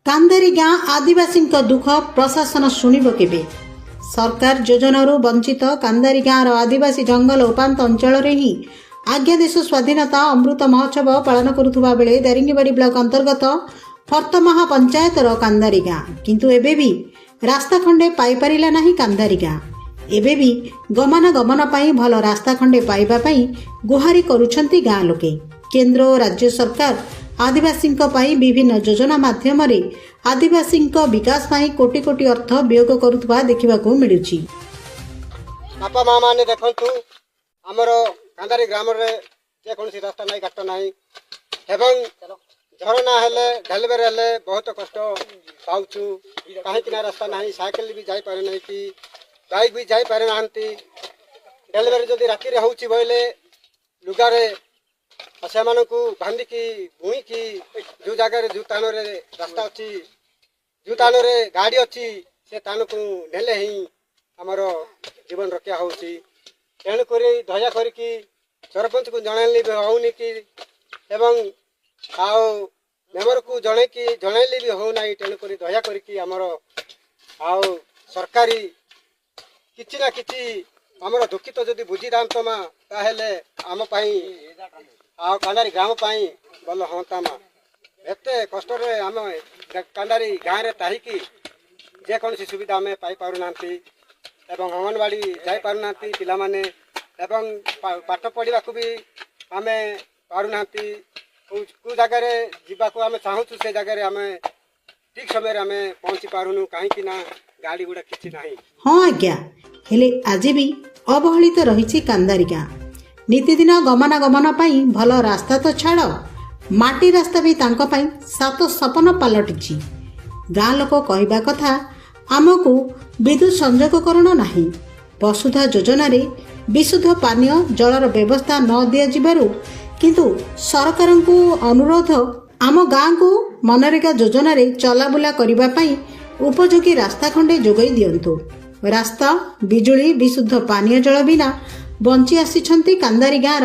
କାନ୍ଦାରୀ ଗାଁ ଆଦିବାସୀଙ୍କ ଦୁଃଖ ପ୍ରଶାସନ ଶୁଣିବ କେବେ? ସରକାର ଯୋଜନାରୁ ବଞ୍ଚିତ କାନ୍ଦାରୀ ଗାଁର ଆଦିବାସୀ ଜଙ୍ଗଲ ଉପାନ୍ତ ଅଞ୍ଚଳରେ ହିଁ ଆଜ୍ଞାଦେଶ ସ୍ୱାଧୀନତା ଅମୃତ ମହୋତ୍ସବ ପାଳନ କରୁଥିବା ବେଳେ ଦାରିଙ୍ଗିବାଡ଼ି ବ୍ଲକ ଅନ୍ତର୍ଗତ ଫର୍ତ୍ତମାହା ପଞ୍ଚାୟତର କାନ୍ଦାରୀ ଗାଁ କିନ୍ତୁ ଏବେ ବି ରାସ୍ତା ଖଣ୍ଡେ ପାଇପାରିଲା ନାହିଁ। କାନ୍ଦାରୀ ଗାଁ ଏବେ ବି ଗମନାଗମନ ପାଇଁ ଭଲ ରାସ୍ତା ଖଣ୍ଡେ ପାଇବା ପାଇଁ ଗୁହାରି କରୁଛନ୍ତି ଗାଁ ଲୋକେ। କେନ୍ଦ୍ର ଓ ରାଜ୍ୟ ସରକାର ଆଦିବାସୀଙ୍କ ପାଇଁ ବିଭିନ୍ନ ଯୋଜନା ମାଧ୍ୟମରେ ଆଦିବାସୀଙ୍କ ବିକାଶ ପାଇଁ କୋଟି କୋଟି ଅର୍ଥ ବିନିଯୋଗ କରୁଥିବା ଦେଖିବାକୁ ମିଳୁଛି। ବାପା ମା ମାନେ ଦେଖନ୍ତୁ, ଆମର କାନ୍ଦାରୀ ଗ୍ରାମରେ ଯେକୌଣସି ରାସ୍ତା ନାହିଁ, ଘାଟ ନାହିଁ ଏବଂ ଝରଣା ହେଲେ, ଡେଲିଭରି ହେଲେ ବହୁତ କଷ୍ଟ ପାଉଛୁ, କାହିଁକି ନା ରାସ୍ତା ନାହିଁ। ସାଇକେଲ ବି ଯାଇପାରେ ନାହିଁ କି ବାଇକ୍ ବି ଯାଇପାରେ ନାହାନ୍ତି। ଡେଲିଭରି ଯଦି ରାତିରେ ହେଉଛି ବୋଇଲେ ଲୁଗାରେ ସେମାନଙ୍କୁ ବାନ୍ଧିକି ବୁଣିକି ଯେଉଁ ଜାଗାରେ, ଯେଉଁ ସ୍ଥାନରେ ରାସ୍ତା ଅଛି, ଯେଉଁ ସ୍ଥାନରେ ଗାଡ଼ି ଅଛି, ସେ ସ୍ଥାନକୁ ନେଲେ ହିଁ ଆମର ଜୀବନ ରକ୍ଷା ହେଉଛି। ତେଣୁକରି ଦୟା କରିକି ସରପଞ୍ଚକୁ ଜଣାଇଲେ ବି ହେଉନି କି ଏବଂ ଆଉ ମେମ୍ବରକୁ ଜଣେଇକି ଜଣାଇଲେ ବି ହେଉନାହିଁ। ତେଣୁକରି ଦୟା କରିକି ଆମର ଆଉ ସରକାରୀ କିଛି ନା କିଛି ଆମର ଦୁଃଖିତ ଯଦି ବୁଝିଥାନ୍ତ ମା, ତାହେଲେ ଆମ ପାଇଁ ଆଉ କାନ୍ଦାରୀ ଗ୍ରାମ ପାଇଁ ଭଲ ହୁଅନ୍ତା ମା। ଏତେ କଷ୍ଟରେ ଆମେ କାନ୍ଦାରୀ ଗାଁରେ ଥାଇକି ଯେକୌଣସି ସୁବିଧା ଆମେ ପାଇପାରୁନାହାନ୍ତି ଏବଂ ଅଙ୍ଗନବାଡ଼ି ଯାଇପାରୁନାହାନ୍ତି ପିଲାମାନେ ଏବଂ ପାଠ ପଢ଼ିବାକୁ ବି ଆମେ ପାରୁନାହାନ୍ତି। କେଉଁ ଜାଗାରେ ଯିବାକୁ ଆମେ ଚାହୁଁଛୁ, ସେ ଜାଗାରେ ଆମେ ଠିକ୍ ସମୟରେ ଆମେ ପହଞ୍ଚି ପାରୁନୁ, କାହିଁକି ନା ଗାଡ଼ି ଗୁଡ଼ା କିଛି ନାହିଁ। ହଁ ଆଜ୍ଞା, ହେଲେ ଆଜି ବି ଅବହେଳିତ ରହିଛି କାନ୍ଦାରୀ ଗାଁ। ନିତିଦିନ ଗମନାଗମନ ପାଇଁ ଭଲ ରାସ୍ତା ତ ଛାଡ଼, ମାଟି ରାସ୍ତା ବି ତାଙ୍କ ପାଇଁ ସାତ ସପନ ପାଲଟିଛି। ଗାଁ ଲୋକ କହିବା କଥା, ଆମକୁ ବିଦ୍ୟୁତ ସଂଯୋଗକରଣ ନାହିଁ, ବସୁଧା ଯୋଜନାରେ ବିଶୁଦ୍ଧ ପାନୀୟ ଜଳର ବ୍ୟବସ୍ଥା ନ ଦିଆଯିବାରୁ। କିନ୍ତୁ ସରକାରଙ୍କୁ ଅନୁରୋଧ, ଆମ ଗାଁକୁ ମନରେଗା ଯୋଜନାରେ ଚଲାବୁଲା କରିବା ପାଇଁ ଉପଯୋଗୀ ରାସ୍ତା ଖଣ୍ଡେ ଯୋଗାଇ ଦିଅନ୍ତୁ। ରାସ୍ତା, ବିଜୁଳି, ବିଶୁଦ୍ଧ ପାନୀୟ ଜଳ ବିନା ବଞ୍ଚି ଆସିଛନ୍ତି କାନ୍ଦାରୀ ଗାଁର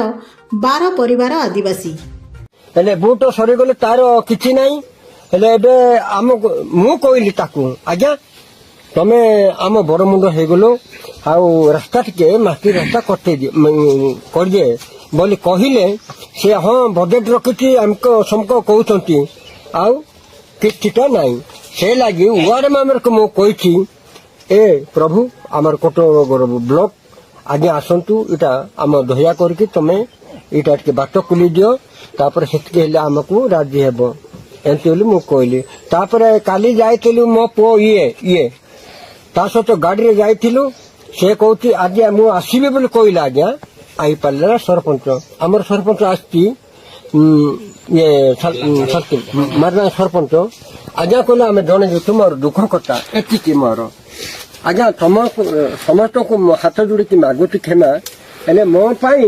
12 ପରିବାର ଆଦିବାସୀ। ହେଲେ ବୁଟ ସରିଗଲେ ତାର କିଛି ନାହିଁ। ହେଲେ ଏବେ ଆମକୁ ମୁଁ କହିଲି ତାକୁ, ଆଜ୍ଞା ତମେ ଆମ ବଡ ମୁଣ୍ଡ ହେଇଗଲ, ଆଉ ରାସ୍ତା ଟିକେ ମାଟି ରାସ୍ତା କଟେଇ ଦିଅ, କରିଦିଏ ବୋଲି କହିଲେ। ସେ ହଁ ବଜେଟ ରଖିଛି ଆମକୁ ସମକ କହୁଛନ୍ତି, ଆଉ କିଛିଟା ନାହିଁ। ସେ ଲାଗି ୱାର୍ଡ ମେମ୍ବରକୁ ମୁଁ କହିଛି, ଏ ପ୍ରଭୁ, ଆମର କୋଟଗଡ଼ ବ୍ଲକ ଆଜ୍ଞା ଆସନ୍ତୁ, ଏଇଟା ଆମ ଦୟା କରିକି ତମେ ଏଇଟା ଟିକେ ବାଟ ଖୋଲି ଦିଅ, ତାପରେ ସେତିକି ହେଲେ ଆମକୁ ରାଜି ହେବ, ଏମିତି ବୋଲି ମୁଁ କହିଲି। ତାପରେ କାଲି ଯାଇଥିଲୁ, ମୋ ପୁଅ ଇଏ ତା ସହିତ ଗାଡିରେ ଯାଇଥିଲୁ। ସେ କହୁଛି ଆଜ୍ଞା ମୁଁ ଆସିବି ବୋଲି କହିଲା, ଆଜ୍ଞା ଆଇପାରିଲା ନା। ସରପଞ୍ଚ, ଆମର ସରପଞ୍ଚ ଆସିଛି, ଇଏ ମାରନା ସରପଞ୍ଚ ଆଜ୍ଞା କହିଲେ ଆମେ ଜଣେ ଯେହେତୁ। ମୋର ଦୁଃଖ କଥା ଏତିକି ମୋର ଆଜ୍ଞା, ତମ ସମସ୍ତଙ୍କୁ ମୁଁ ହାତ ଯୋଡ଼ିକି ମାଗୁଛି କ୍ଷମା। ହେଲେ ମୋ ପାଇଁ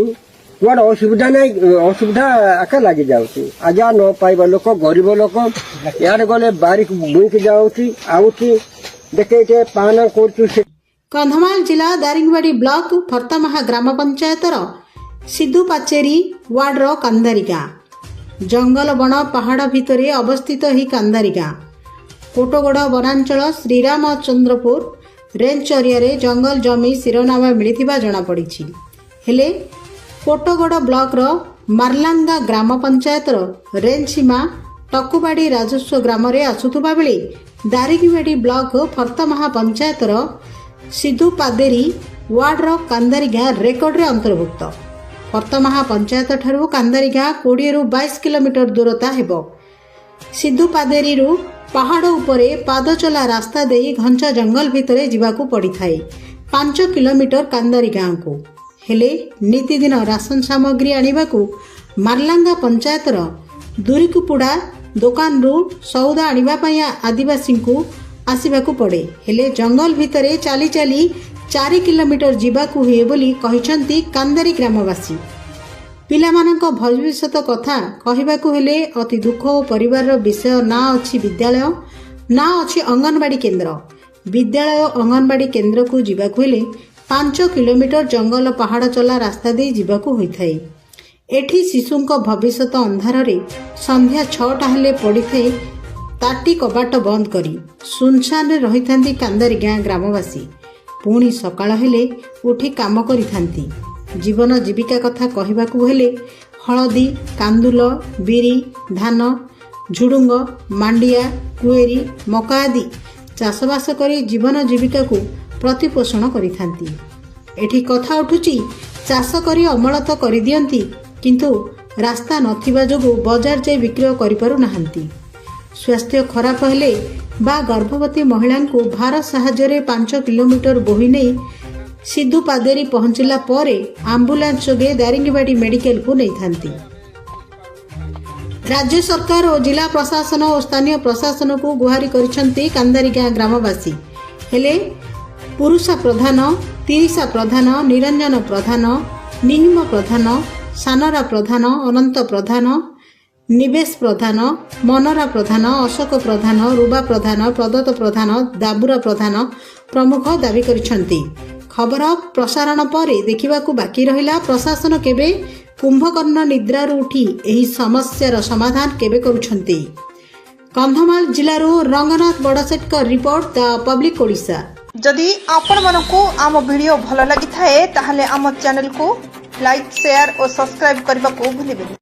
କୁଆଡେ ଅସୁବିଧା ନାହିଁ, ଅସୁବିଧା ଏକା ଲାଗିଯାଉଛି ଆଜ୍ଞା। ନ ପାଇବା ଲୋକ, ଗରିବ ଲୋକ, ଇଆଡେ ଗଲେ ବାରିକ ବୁଇକି ଯାଉଛି ଆଉଛି, ଦେଖେ ପାନା କରୁଛୁ ସେ। କନ୍ଧମାଳ ଜିଲ୍ଲା ଦାରିଙ୍ଗବାଡ଼ି ବ୍ଲକ ଫର୍ତ୍ତମାହା ଗ୍ରାମ ପଞ୍ଚାୟତର ସିଧୁପାଚେରୀ ୱାର୍ଡର କାନ୍ଦାରୀ ଗାଁ। ଜଙ୍ଗଲ, ବଣ, ପାହାଡ଼ ଭିତରେ ଅବସ୍ଥିତ ଏହି କାନ୍ଦାରୀ ଗାଁ କୋଟଗଡ଼ ବନାଞ୍ଚଳ ଶ୍ରୀରାମଚନ୍ଦ୍ରପୁର ରେଞ୍ଜ ଜରିଆରେ ଜଙ୍ଗଲ ଜମି ଶିରୋନାମା ମିଳିଥିବା ଜଣାପଡ଼ିଛି। ହେଲେ କୋଟଗଡ଼ ବ୍ଲକର ମାର୍ଲାଙ୍ଗା ଗ୍ରାମ ପଞ୍ଚାୟତର ରେଞ୍ଜ ସୀମା ଟକୁବାଡ଼ି ରାଜସ୍ୱ ଗ୍ରାମରେ ଆସୁଥିବା ବେଳେ ଦାରିଙ୍ଗବାଡ଼ି ବ୍ଲକ ଫର୍ତ୍ତମାହା ପଞ୍ଚାୟତର ସିଧୁପାଦେରୀ ୱାର୍ଡର କାନ୍ଦାରୀ ଗାଁ ରେକର୍ଡରେ ଅନ୍ତର୍ଭୁକ୍ତ। ଫର୍ତ୍ତମାହା ପଞ୍ଚାୟତଠାରୁ କାନ୍ଦାରୀ ଗାଁ 20ରୁ 22 କିଲୋମିଟର ଦୂରତା ହେବ। ସିଧୁପାଦେରୀରୁ ପାହାଡ଼ ଉପରେ ପାଦଚଲା ରାସ୍ତା ଦେଇ ଘଞ୍ଚ ଜଙ୍ଗଲ ଭିତରେ ଯିବାକୁ ପଡ଼ିଥାଏ 5 କିଲୋମିଟର କାନ୍ଦାରୀ ଗାଁକୁ। ହେଲେ ନିତିଦିନ ରାସନ ସାମଗ୍ରୀ ଆଣିବାକୁ ମାର୍ଲାଙ୍ଗା ପଞ୍ଚାୟତର ଦୁରିକୁପୁଡ଼ା ଦୋକାନରୁ ସଉଦା ଆଣିବା ପାଇଁ ଆଦିବାସୀଙ୍କୁ ଆସିବାକୁ ପଡ଼େ। ହେଲେ ଜଙ୍ଗଲ ଭିତରେ ଚାଲି ଚାଲି 4 କିଲୋମିଟର ଯିବାକୁ ହୁଏ ବୋଲି କହିଛନ୍ତି କାନ୍ଦାରୀ ଗ୍ରାମବାସୀ। ପିଲାମାନଙ୍କ ଭବିଷ୍ୟତ କଥା କହିବାକୁ ହେଲେ ଅତି ଦୁଃଖ ଓ ପରିତାପର ବିଷୟ। ନା ଅଛି ବିଦ୍ୟାଳୟ, ନା ଅଛି ଅଙ୍ଗନବାଡ଼ି କେନ୍ଦ୍ର। ବିଦ୍ୟାଳୟ, ଅଙ୍ଗନବାଡ଼ି କେନ୍ଦ୍ରକୁ ଯିବାକୁ ହେଲେ 5 କିଲୋମିଟର ଜଙ୍ଗଲ ପାହାଡ଼ ଚଲା ରାସ୍ତା ଦେଇ ଯିବାକୁ ହୋଇଥାଏ। ଏଠି ଶିଶୁଙ୍କ ଭବିଷ୍ୟତ ଅନ୍ଧାରରେ। ସନ୍ଧ୍ୟା 6ଟା ହେଲେ ପଡ଼ିଥାଏ ତାଟି କବାଟ ବନ୍ଦ କରି ସୁନସାନରେ ରହିଥାନ୍ତି କାନ୍ଦାରି ଗାଁ ଗ୍ରାମବାସୀ। ପୁଣି ସକାଳ ହେଲେ ଉଠି କାମ କରିଥାନ୍ତି। ଜୀବନ ଜୀବିକା କଥା କହିବାକୁ ହେଲେ ହଳଦୀ, କାନ୍ଦୁଲ, ବିରି, ଧାନ, ଝୁଡ଼ୁଙ୍ଗ, ମାଣ୍ଡିଆ, କୁଏରୀ, ମକା ଆଦି ଚାଷବାସ କରି ଜୀବନ ଜୀବିକାକୁ ପ୍ରତିପୋଷଣ କରିଥାନ୍ତି। ଏଠି କଥା ଉଠୁଛି, ଚାଷ କରି ଅମଳ ତ କରିଦିଅନ୍ତି, କିନ୍ତୁ ରାସ୍ତା ନଥିବା ଯୋଗୁଁ ବଜାର ଯାଇ ବିକ୍ରୟ କରିପାରୁନାହାନ୍ତି। ସ୍ୱାସ୍ଥ୍ୟ ଖରାପ ହେଲେ ବା ଗର୍ଭବତୀ ମହିଳାଙ୍କୁ ଭାର ସାହାଯ୍ୟରେ 5 କିଲୋମିଟର ବୋହି ନେଇ ସିଧୁ ପାଦେରୀ ପହଞ୍ଚିଲା ପରେ ଆମ୍ବୁଲାନ୍ସ ଯୋଗେ ଦାରିଙ୍ଗବାଡ଼ି ମେଡିକାଲକୁ ନେଇଥାନ୍ତି। ରାଜ୍ୟ ସରକାର ଓ ଜିଲ୍ଲା ପ୍ରଶାସନ ଓ ସ୍ଥାନୀୟ ପ୍ରଶାସନକୁ ଗୁହାରି କରିଛନ୍ତି କାନ୍ଦାରି ଗାଁ ଗ୍ରାମବାସୀ। ହେଲେ ପୁରୁଷା ପ୍ରଧାନ, ତିରିଶା ପ୍ରଧାନ, ନିରଞ୍ଜନ ପ୍ରଧାନ, ନିହିମ ପ୍ରଧାନ, ସାନରା ପ୍ରଧାନ, ଅନନ୍ତ ପ୍ରଧାନ, ନିବେଶ ପ୍ରଧାନ, ମନରା ପ୍ରଧାନ, ଅଶୋକ ପ୍ରଧାନ, ରୁବା ପ୍ରଧାନ, ପ୍ରଦତ୍ତ ପ୍ରଧାନ, ଦାବୁରା ପ୍ରଧାନ ପ୍ରମୁଖ ଦାବି କରିଛନ୍ତି। ଖବର ପ୍ରସାରଣ ପରେ ଦେଖିବାକୁ ବାକି ରହିଲା, ପ୍ରଶାସନ କେବେ କୁମ୍ଭକର୍ଣ୍ଣ ନିଦ୍ରାରୁ ଉଠି ଏହି ସମସ୍ୟାର ସମାଧାନ କେବେ କରୁଛନ୍ତି। କନ୍ଧମାଳ ଜିଲ୍ଲାରୁ ରଙ୍ଗନାଥ ବଡ଼ସେଠଙ୍କ ରିପୋର୍ଟ, ଦ ପବ୍ଲିକ ଓଡ଼ିଶା। ଯଦି ଆପଣମାନଙ୍କୁ ଆମ ଭିଡ଼ିଓ ଭଲ ଲାଗିଥାଏ, ତାହେଲେ ଆମ ଚ୍ୟାନେଲକୁ ଲାଇକ୍, ସେୟାର ଓ ସବସ୍କ୍ରାଇବ୍ କରିବାକୁ ଭୁଲିବେନି।